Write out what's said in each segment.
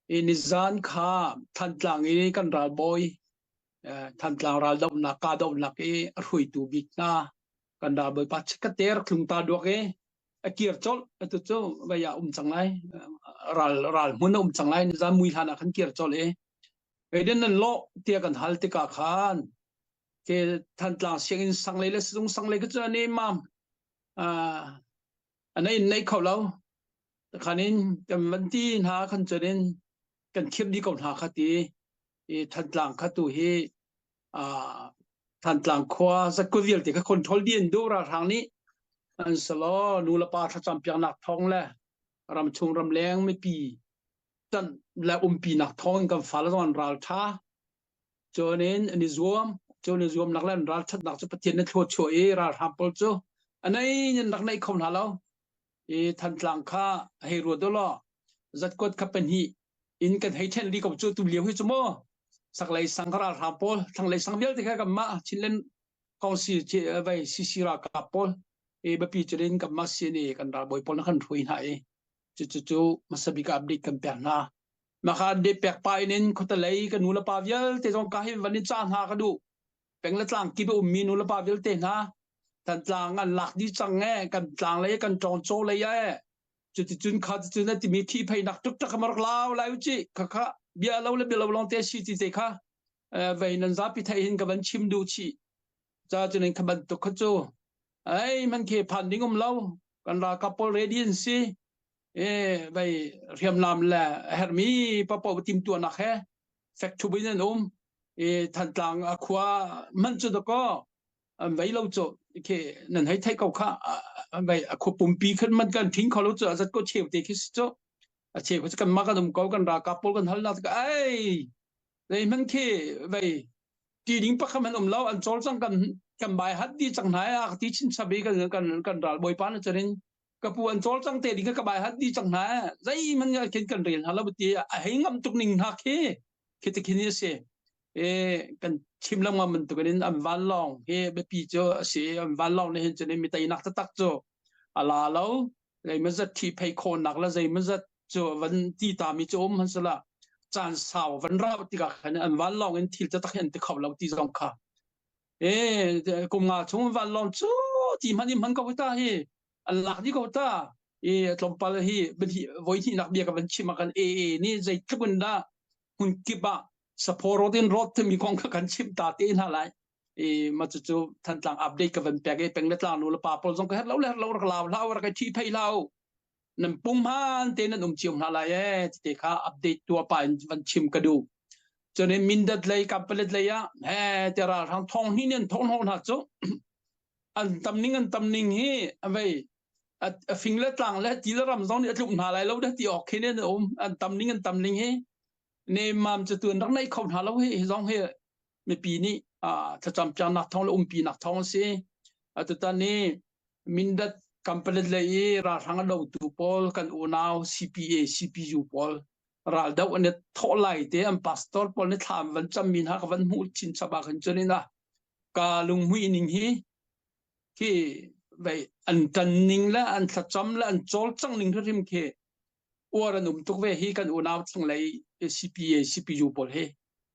I nizan kha Thantlang i kan ralbawi Thantlang raldohnak kahdohnak i a hruaitu bik hna kan ralbawi pa chikkate rak tlung ta duak i a kir colh. Atu cu vei ah um cang lai. Ral ral hmun a um cang lai. Nizan mui hlan ah khan kir colh i Eiden nan lawh tiah kan hal tikah khan ke Thantlang sianginn sang lei le sizung sang lei kha cu an i mam an in nei kho lo. Khan in kan van ti hna khan cun in kan khirh dih ko hna kha ti i Thantlang kha tu hi Thantlang khua zatkut vialte kha control dih an duh. Ralhrang nih an salo nu le pa thlacam piaknak thawng le ramchung ramleng mipi tanh le umpinak thawng in kan fale zong an ral tha. Cun in an i zuam. Cun i zuamnak le an ralthatnak cu Pathian nih thlua chuah i ralhrang pawl cu a nei in rak neih kho hna lo. I Thantlang kha hei ruat u law zatkuat kha pahnih in kan hei ṭhen li ko cu tu lio hi cu mu. Saklei sang kha ralhrang pawl, thlanglei sang vialte kha kanmah Chinland Council vai CC ralkap pawl i biapi cun in kanmah sin i kan ralbawi pawl na kan hruai hna i cucu cu hmasa bik ah update kan pek hna. Maka update pek pa in in khuatelei ka nu le pa vialte zong ka hi van in ca hna ka duh. Peng le tlang kip a ummi nu le pa vialte hna Thantlang an lak dih cang e, kan tlang lei kan ṭawng caw lei e. Cuticun kha ticun a timi thihpheihnak tuktak kha rak lau lai u ci. Kha kha bia lo le bia lo lawng te si ti te kha vei nan zapi theih hin ka van chim duh chih. Ca cun in kha bantuk kha cu ei man khi phan ding um lo. Kan ralkap pawl ready an si. E vei hriamnam le a herhmi papo timtuahnak he fek thup in an um. E Thantlang a khua man cu dakaw an vei lo cu khi nan hei theih ko kha. An vei a khua pumpi khan man kan thing kho lo cu, a zat ko cheu te khi si cu. A cheu cu kan mah kan um ko. Kan ralkap pawl kan hal nak ai zei man khi vei ti ding pakhat man um lo, an cawl cang, kan kan bai hat di cang hna a ti chin chabi. Kan kan kan ral bawipa na charin ka pu an cawl cang te ding ka bai hat di cang hna zei man khin kan rel hna lo ti a hei ngam tuk ning hna khi khi te khin si e. Kan chim lengmang bantuk in an vanlawng hi biapi cu a si. An vanlawng nih hin cun mi teinak taktak cu a la lo. Zeimawzat thi phei khawhnak le zeimawzat cu van ti ta mi cu um han sala caan sau van rau tikah khan an vanlawng in thil taktak hi an ti kho lo ti zong kha e. Kum nga chung vanlawng cu ti hman in hman ko ta hi an lak dih ko ta i. Tlawmpal hi voi hnihnak bia ka van chim ah kan AA nih zeitluk in dah hmun kip ah saphaw in rawt timi kong kha kan chim ta te hna lai i. Ma cu cu Thantlang update ka van pek i peng le tlang nu le pa pawl zong ka her lo le her lo rak lau hlau, rak i thi phei hlau, nan pung hman te nan um cio hna lai e te kha update tua pa in van chim ka duh. Cun in Mindat lei, Kampalet lei ah he te ralhrang thong hni nen thong hno hna cu an tam ning, an tam ning hi vei a fing le tlang le ti le ram zong nih a tluk hna lai lo dah ti awk khi ne um. An tam ning, an tam ning hi nemmam cu tuan rak nei kho hna lo. Hi zong hi mipi nih thlacam piaknak thawng le umpi nak thawng a si. Atutan ni Mindat Kampalet lei i ralhrang a dotu pawl kan unau CPA CPU pawl raldoh an i thawh lai te an pastor pawl nih thla an van cammi hna ka van hmuh chin chap ah khan cun ina ka lunghmuih ning hi khi vei an tan ning le an thlacam le an cawlcang ning hrim khi uar an um tuk ve hi kan unau thlanglei CPA CPU pawl hi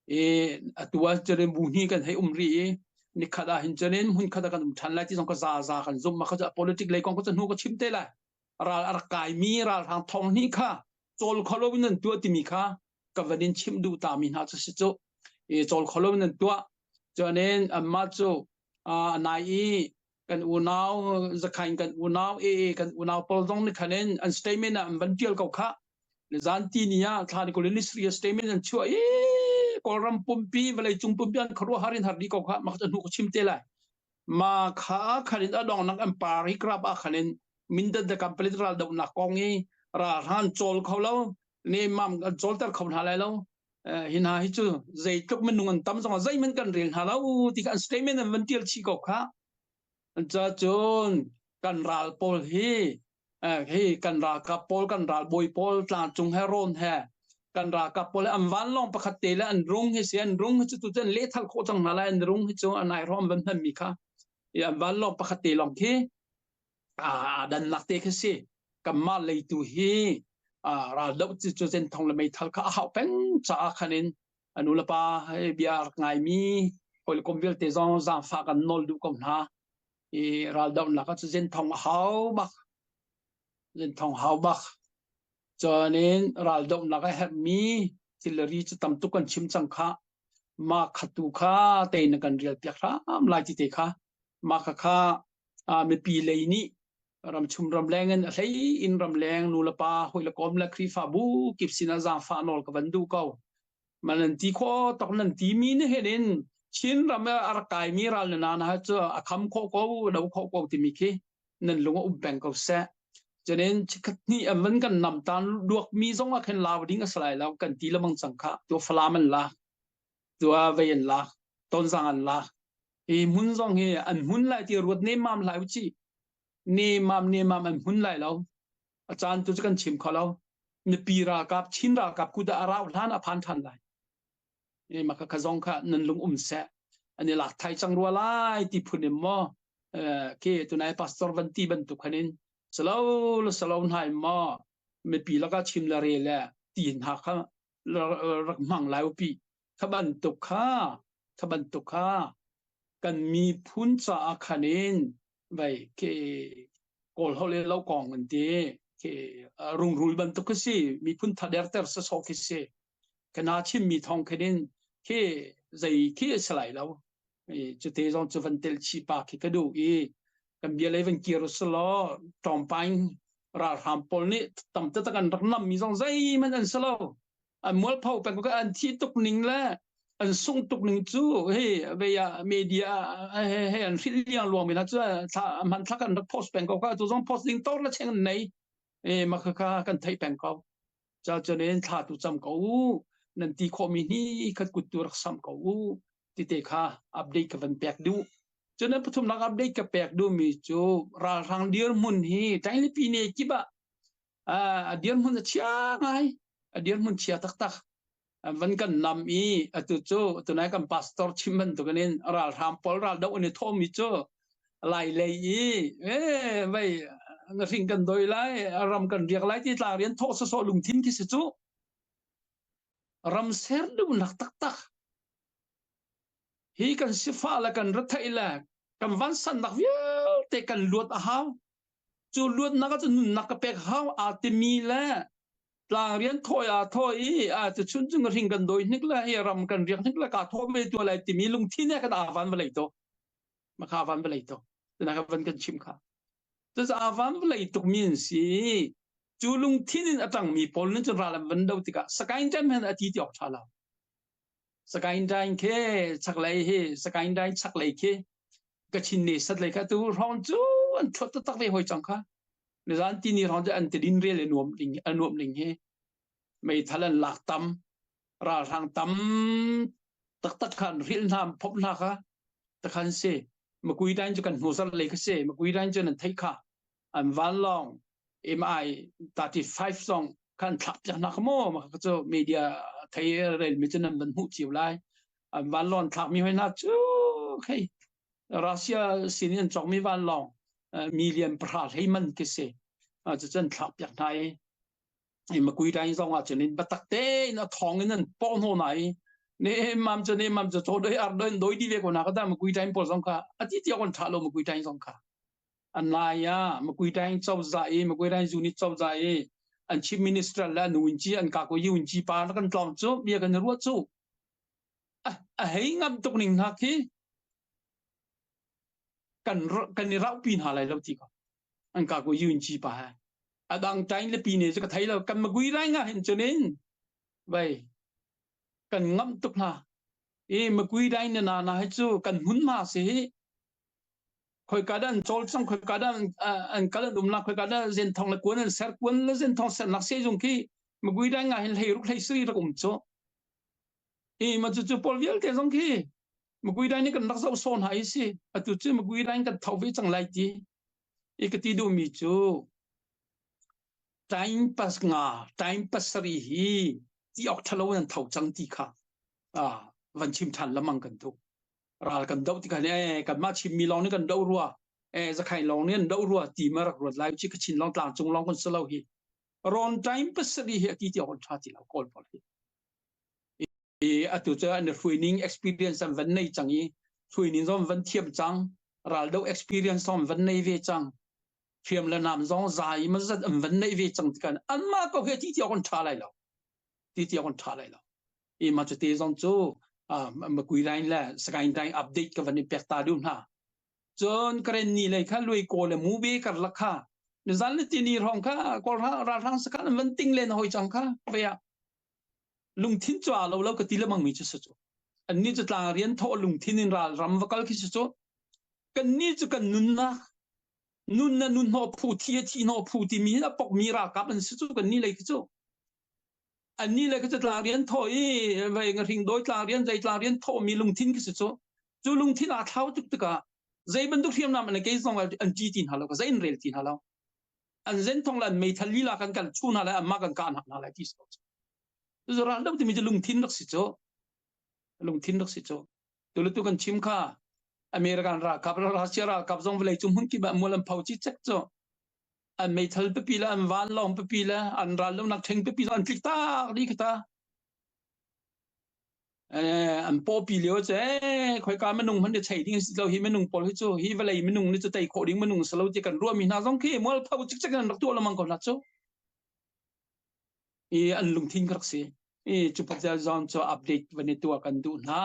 e. Atu ah cun bu hni kan hei um ri i nikhat ah hin cun hmun khat ah kan um ṭhan lai ti zong ka za za kan zum. Ma kha politic lei kong ka cu hnu ka chim te lai. Ral a rak kai mi ralhrang thong hnih kha cawl kholo in an tuah timi kha ka van in chim duh ta mi hna cu si cu e. Cawl kholo in an tuah chuanin anmah cu nai i kan unau Zakhain kan unau AA kan unau pawl zong nih khan in an statement ah an van tial ko kha. Zan ti ni ah thla ni kul in ni statement an chuah i Kawlram pumpi, vawlei cung pumpi an khuaruahhar in har di ko kha. Mak hnu ka chim te lai. Ma kha khan in adong nak an pari krap ah khan in Mindat the complete ral do nak kong i ralhran chawl kho lo ne mam an chawlter kho hna lai lo. Hi hna hi cu zeitluk minung an tam zong zeihmanh kan rel hna lo ti kha an statement an van tial chih ko kha. Ca cun kan ral pawl hi hi kan ralkap pawl, kan ralbawi pawl tlangcung he rawn he kan ralkap pawl an vanlawng pakhat te le an rung hi si. An rung hi cu tu cun lehthal khawh cang hna lai. An rung hi cu an ai rom van hman mi kha an vanlawng pakhat te lawng khi aa dannak te khi si. Kanmah leitu hi. Ral doh cu zenthong le meithal kha a hauh peng caah khan in a nu le pa he bia rak ngaimi hawikom vialte zong zaangfah kan nawl duh ko hna. I raldohnak ah cu zenthong a hau bak. Zenthong hau bak. Cun in raldohnak a herhmi thilri cu tam tuk kan chim cang kha. Mah khatu kha tein na kan rial piak hram lai ti te kha. Mah kha kha mipi lei nih ramchung ramleng in a hlei in ramleng nu le pa hawi le kom le Khrihfabu kip sinah zaangfah nawl ka van duh ko. Man nan ti khawh tok nan ti mi nih hin in Chin ram a rak kaimi ral na na cu a kham khawh ko do khawh ko timi khi nan lung a um peng ko seh. Cunin chikhat hnih an van kan nam tan duak mi zong ah khin lau ding a si lai lo kan ti lamang cang kha tu Falam an lak tu ah vei an lak Tonzang an lak hi hmun zong hi an hmun lai ti ruat nemmam lai u ci nemam nemam an hmun lai lo a caan tu cu kan chim kho lo mipi ralkap Chin ralkap kut ah a rau hlan a phan than lai e maka kha zong kha nan lung um seh an i lak thai cang rua lai ti phun in maw ke tunai pastor van ti bantuk khanin salo le salo hnai maw mipi laka chim le re le ti hna kha rak hmang lai upi kha bantuk kha kha bantuk kha kan miphun caah khan in vai ke kawl holh le lo kong an ti ke rungrul bantuk khi si miphun thaderter sasawh khi si kana chimmi thong khin in khi zei khi a si lai lo cute zong cu van tel chi pa khi ka duh i kan bia lei van kir usulaw ṭawngpaing ralhram pawl nih tam taktak an rak nam mi zong zeihmanh an si lo an mualpho peng ko an thi tuk ning le an sung tuk ning cu hei vei ah media he he an hrilh liang luang mi na cu thla hman thlak an rak post peng ko ka tu zong post ding tor la cheng an nei e ma kha kha kan theih peng ko cha chuan in thla tu cam ko u nan ti khawh mi ni khat kut tu rak sam ko u ti te kha update ka van pek duh cun an pathumnak update ka pek duh mi cu ralhrang dirhmun hi tainglipi ne kip ah a dirhmun a chia ngai a dirhmun chia taktak van kan nam i atu cu tunai kan pastor chim bantukin in ralhrang pawl ral do an i thawhmi cu lai lei i e vei na hring kan doi lai ram kan riak lai ti tlang rian thawh sawsawh lungthin khi si cu ram ser duhnak taktak hi kan sifah le kan retheih le kan vansannak vialte kan luat a hau cu luatnak ah cun nunnak ka pek hau aa timi le tlang rian thawi aa thawi i a cu chun cu hring kan doi hnik le hi ram kan riak hnik le ka thaw ve tu lai timi lungthin he kan avan vawlei to makha avan vawlei to tuna ka van kan chim kha cu avan vawlei tuk mi an si cu lungthin in atang mi pawl nin cun ral an van do tikah sakain ṭan hen a ti ti awk ṭha lo Sakaing Daing khi chaklei hi Sakaing Daing chaklei khi Kachin ne sat lei kha tu hrawng cu an thuat taktak ve hoi cang kha nizan tini hrawng cu an tidin rel i nuam ding a nuam ding hi meithal an lak tam ralhrang tam taktak khan hril hna phop hna kha takhan si makui dain cu kan hnu zar lei kha si makui dain cu nan theih kha an vanlawng MI 35 zong khan thlak piak hna kha maw mah cu media thei rel mi cu nan van hmuh cio lai an vanlawng thlak mi hoi hna cu khei Russia sin in an cawk mi vanlawng million pahra hlei man khi si cu cun thlak piak hna i makui dai zong ah cun in batak tein a thong in an pawh hno na i ne mam cu ne mam cu chaw doi ar doi doi di ve ko na ka da makui dai pawl zong kha ati tiang on tha lo makui dai zong kha an lai ah Makui Daing cozah i Makui Daing unit cozah i an chief minister le an wunci an ka ko wunci pa kan tlawng cu bia kan ruah cu a hei ngam tuk ning hna khi kan kan i rauhpi hna lai lo ti ko an ka ko wunci pa he adang tain le pi ne cu ka thei lo kan Makui Daing ah hin cunin vai kan ngam tuk hna i Makui Daing na na na hi cu kan hmun ma si hi Khoika dah an cawlcang, khoika dah an kal an umnak, khoika dah zenthong le kuan an ser, kuan le zenthong sernak sehzung khi magui dai nga hin hlei ruk hlei sui rak um cu. I ma cu cu pawl vialte zong khi magui dai nih kan rak zoh sawn hai si. Atu cu magui dai kan tho ve cang lai ti. I ka ti duhmi cu time pas nga, time pasari hi ti ok thalo nan tho cang ti kha ah van chim than lamang kan tu. Ral kan doh tikah eh kanmah Chinmi lawng nih kan doh rua eh Zakhain lawng nih an doh rua ti ma rak ruat lai chi Kachin lawng tlang cung lawng kan si lo hi. Rawn time pasarih hi a ti tiang on ṭha ti lo Kawl pawl hi. I atu cu an hruaining experience an van nei cang i hruaining zong van thiam cang raldo experience zong van nei ve cang hriam le nam zong zai ma zat an van nei ve cang tikan anmah ko hi ti tiang on ṭha lai lo ti tiang on ṭha lai lo i ma cu te zong cu makui line le sakain line update ka van in pek ta duh hna cun karen ni lei kha lui ko le mu be karlak kha nizan le tini rong kha kawl ralhrang sakhan an van ting len hoi cang kha vea lungthin cu aa lo lo ka ti lemang mi cu si cu anni cu tlang rian thawh lungthin in ral ram va kal khi si cu kanni cu kan nunnak nun na nun hnawh phu thi a thi hnawh phu timi a pok mi ralkap an si cu kanni lei khi cu anni le khi cu tlang rian thawh i vei ngahring dawi tlang rian zei tlang rian thawh mi lungthin khi si cu cu lungthin aa thlau tuk tikah zei bantuk hriamnam an kei zong an ṭi ti hna lo ka zei in rel ti hna lo an zen thong le an meithal lila kan kan chu hna lai anmah kan kah hna lai ti si cu ral do timi cu lungthin rak si cu lungthin rak si cu tu kan chim kha American ralkap Russia ralkap zong vawlei cung hmun kip ah mual an pho ci cek cu an meithal pipi le an vanlawng pipi le an ral lonak ṭheng pipi an tlik tak dih kha ta An pawpi lio cu ee khoika minung hmanh nih chei ding si lo hi minung pawl hi cu hi vawlei minung nih cu tei khawh ding minung si lo ti kan ruahmi hna zong khi mualpho cikcek in an rak tuah lengmang ko hna cu. I an lungthin ka rak si. I cu patel zong cu update van i tuah kan duh hna.